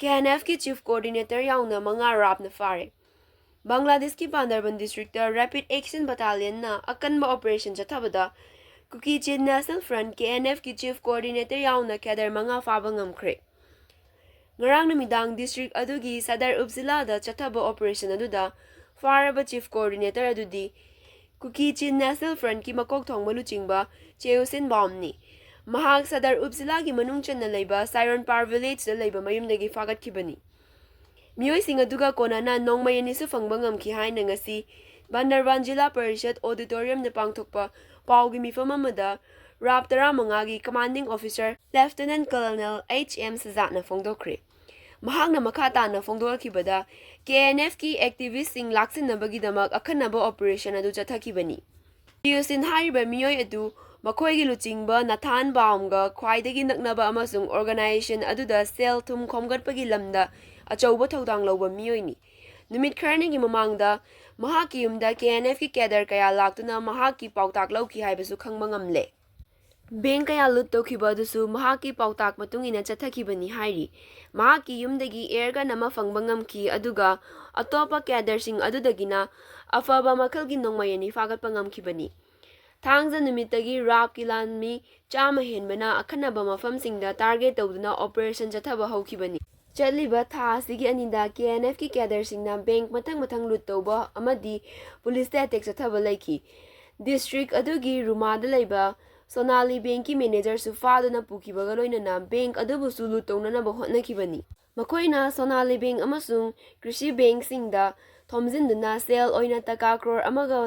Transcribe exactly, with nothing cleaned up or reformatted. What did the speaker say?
ꯀꯦ N ꯑꯦꯐꯀꯤ chief coordinator ꯌꯥꯎꯅ ꯃꯉꯥ ꯔꯥꯞꯅ ꯐꯥꯔꯦ꯫ ꯕꯪꯒ꯭ꯂꯥꯗꯦꯁꯀꯤ ꯕꯥꯟꯗꯔꯕꯟ ꯗꯤꯁꯇ꯭ꯔꯤꯛꯇ ꯔꯦꯄꯤꯗ ꯑꯦꯛꯁꯟ ꯕꯇꯥꯂꯤꯌꯟꯅ ꯑꯀꯟꯕ ꯑꯣꯄꯔꯦꯁꯟ ꯆꯠꯊꯕꯗ Kuki Chin national front, K N ꯑꯦꯐꯀꯤ ꯆꯤꯐ ꯀꯣꯑꯣꯔꯗꯤꯅꯦꯇꯔ ꯌꯥꯎꯅ ꯀꯦꯗꯔ ꯃꯉꯥ ꯐꯥꯕ ꯉꯝꯈ꯭ꯔꯦ꯫ ꯉꯔꯥꯡ ꯅꯨꯃꯤꯗꯥꯡ ꯗꯤꯁꯇ꯭ꯔꯤꯛ ꯑꯗꯨꯒꯤ ꯁꯗꯔ ꯎꯞꯖꯤꯂꯥꯗ ꯆꯠꯊꯕ ꯑꯣꯄꯔꯦꯁꯟ ꯑꯗꯨꯗ ꯐꯥꯔꯕ ꯆꯤꯐ ꯀꯣꯑꯣꯔꯗꯤꯅꯦꯇꯔ ꯑꯗꯨꯗꯤ ꯀꯨꯀꯤ ꯆꯤꯟ ꯅꯦꯁꯅꯦꯜ ꯐ꯭ꯔꯟꯠꯀꯤ ꯃꯀꯣꯛ ꯊꯣꯡꯕ ꯂꯨꯆꯤꯡꯕ ꯆꯦ ꯍꯨꯁꯦꯟ ꯕꯥꯎꯝꯅꯤ꯫ ꯃꯍꯥꯛ ꯁꯗꯔ ꯎꯞꯖꯤꯂꯥꯒꯤ ꯃꯅꯨꯡ ꯆꯟꯅ ꯂꯩꯕ ꯁꯥꯏꯔꯣꯟꯄꯥꯔ ꯚꯤꯂꯦꯖꯇ ꯂꯩꯕ ꯃꯌꯨꯝꯗꯒꯤ ꯐꯥꯒꯠꯈꯤꯕꯅꯤ꯫ ꯃꯤꯑꯣꯏꯁꯤꯡ ꯑꯗꯨꯒ ꯀꯣꯟꯅꯅ ꯅꯣꯡꯃꯩ ꯑꯅꯤꯁꯨ ꯐꯪꯕ ꯉꯝꯈꯤ ꯍꯥꯏꯅ ꯉꯁꯤ ꯕꯟꯗꯔꯕꯥꯟ ꯖꯤꯂꯥ ꯄꯔꯤꯁꯠ ꯑꯣꯗꯤꯇꯣꯔꯤꯌꯝꯗ ꯄꯥꯡꯊꯣꯛꯄ ꯄꯥꯎꯒꯤ ꯃꯤꯐꯝ ꯑꯃꯗ rap ꯇꯔꯥꯃꯉꯥꯒꯤ commanding officer ꯂꯦꯐꯇꯤꯅꯦꯟꯠ colonel H M ꯁꯖꯥꯠꯅ ꯐꯣꯡꯗꯣꯛꯈ꯭ꯔꯦ꯫ ꯃꯍꯥꯛꯅ ꯃꯈꯥ ꯇꯥꯅ ꯐꯣꯡꯗꯣꯛꯂꯛꯈꯤꯕꯗ, ꯀꯦ ꯑꯦꯟ ꯑꯦꯐꯀꯤ ꯑꯦꯛꯇꯤꯚꯤꯁ꯭ꯠꯁꯤꯡ ꯂꯥꯛꯁꯤꯟꯅꯕꯒꯤꯗꯃꯛ ꯑꯈꯟꯅꯕ ꯑꯣꯄꯔꯦꯁꯟ ꯑꯗꯨ ꯆꯠꯊꯈꯤꯕꯅꯤ꯫ ꯇꯤꯌꯨꯁꯤꯟ ꯍꯥꯏꯔꯤꯕ ꯃꯤꯑꯣꯏ ꯑꯗꯨ ꯃꯈꯣꯏꯒꯤ ꯂꯨꯆꯤꯡꯕ ꯅꯥꯊꯥꯟ ꯕꯥꯎꯝꯒ ꯈ꯭ꯋꯥꯏꯗꯒꯤ ꯅꯛꯅꯕ ꯑꯃꯁꯨꯡ ꯑꯣꯔꯒꯅꯥꯏꯖꯦꯁꯟ ꯑꯗꯨꯗ ꯁꯦꯜ ꯊꯨꯝ ꯈꯣꯝꯒꯠꯄꯒꯤ ꯂꯝꯗ ꯑꯆꯧꯕ ꯊꯧꯗꯥꯡ ꯂꯧꯕ ꯃꯤꯑꯣꯏꯅꯤ꯫ ꯅꯨꯃꯤꯠ ꯈꯔꯅꯤꯒꯤ ꯃꯃꯥꯡꯗ ꯃꯍꯥꯛꯀꯤ ꯌꯨꯝꯗ ꯀꯦ ꯑꯦꯟ ꯑꯦꯐꯀꯤ ꯀꯦꯗꯔ ꯀꯌꯥ ꯂꯥꯛꯇꯨꯅ ꯃꯍꯥꯛꯀꯤ ꯄꯥꯎꯇꯥꯛ ꯂꯧꯈꯤ ꯍꯥꯏꯕꯁꯨ ꯈꯪꯕ ꯉꯝꯂꯦ꯫ ꯕꯦꯡꯛ ꯀꯌꯥ ꯂꯨꯠ ꯇꯧꯈꯤꯕ ꯑꯗꯨꯁꯨ ꯃꯍꯥꯛꯀꯤ ꯄꯥꯎꯇꯥꯛ ꯃꯇꯨꯡ ꯏꯟꯅ ꯆꯠꯊꯈꯤꯕꯅꯤ ꯍꯥꯏꯔꯤ꯫ ꯃꯍꯥꯛꯀꯤ ꯌꯨꯝꯗꯒꯤ ꯑꯦꯌꯔ ꯒꯟ ꯑꯃ ꯐꯪꯕ ꯉꯝꯈꯤ, ꯑꯗꯨꯒ ꯑꯇꯣꯞꯄ ꯀꯦꯗꯔꯁꯤꯡ ꯑꯗꯨꯗꯒꯤꯅ ꯑꯐꯕ ꯃꯈꯜꯒꯤ ꯅꯣꯡꯃꯩ ꯑꯅꯤ ꯐꯥꯒꯠꯄ ꯉꯝꯈꯤꯕꯅꯤ꯫ ꯊꯥꯡꯖ ꯅꯨꯃꯤꯠꯇꯒꯤ ꯔꯥꯞꯀꯤ ꯂꯥꯟꯃꯤ ꯆꯥꯝꯃ ꯍꯦꯟꯕꯅ ꯑꯈꯟꯅꯕ ꯃꯐꯝꯁꯤꯡꯗ ꯇꯥꯔꯒꯦꯠ ꯇꯧꯗꯨꯅ ꯑꯣꯄꯔꯦꯁꯟ ꯆꯠꯊꯕ ꯍꯧꯈꯤꯕꯅꯤ꯫ ꯆꯠꯂꯤꯕ ꯊꯥ ꯑꯁꯤꯒꯤ ꯑꯅꯤꯗ ꯀꯦ ꯑꯦꯟ ꯑꯦꯐꯀꯤ ꯀꯦꯗꯔꯁꯤꯡꯅ ꯕꯦꯡꯛ ꯃꯊꯪ ꯃꯊꯪ ꯂꯨꯠ ꯇꯧꯕ ꯑꯃꯗꯤ ꯄꯨꯂꯤꯁꯇ ꯑꯦꯇꯦꯛ ꯆꯠꯊꯕ ꯂꯩꯈꯤ꯫ ꯗꯤꯁꯇ꯭ꯔꯤꯛ ꯑꯗꯨꯒꯤ ꯔꯨꯃꯥꯗ ꯂꯩꯕ ꯁꯣꯅꯥꯂꯤ ꯕꯦꯡꯛꯀꯤ ꯃꯦꯅꯦꯖꯔꯁꯨ ꯐꯥꯗꯨꯅ ꯄꯨꯈꯤꯕꯒ ꯂꯣꯏꯅꯅ ꯕꯦꯡꯛ ꯑꯗꯨꯕꯨꯁꯨ ꯂꯨꯠ ꯇꯧꯅꯅꯕ ꯍꯣꯠꯅꯈꯤꯕꯅꯤ꯫ ꯃꯈꯣꯏꯅ ꯁꯣꯅꯥꯂꯤ ꯕꯦꯡꯛ ꯑꯃꯁꯨꯡ ꯀ꯭ꯔꯤꯁꯤ ꯕꯦꯡꯛꯁꯤꯡꯗ ꯊꯣꯝꯖꯤꯟꯗꯨꯅ ꯁꯦꯜ ꯑꯣꯏꯅ ꯇꯀꯥ ꯀ꯭ꯔꯣꯔ ꯑꯃꯒ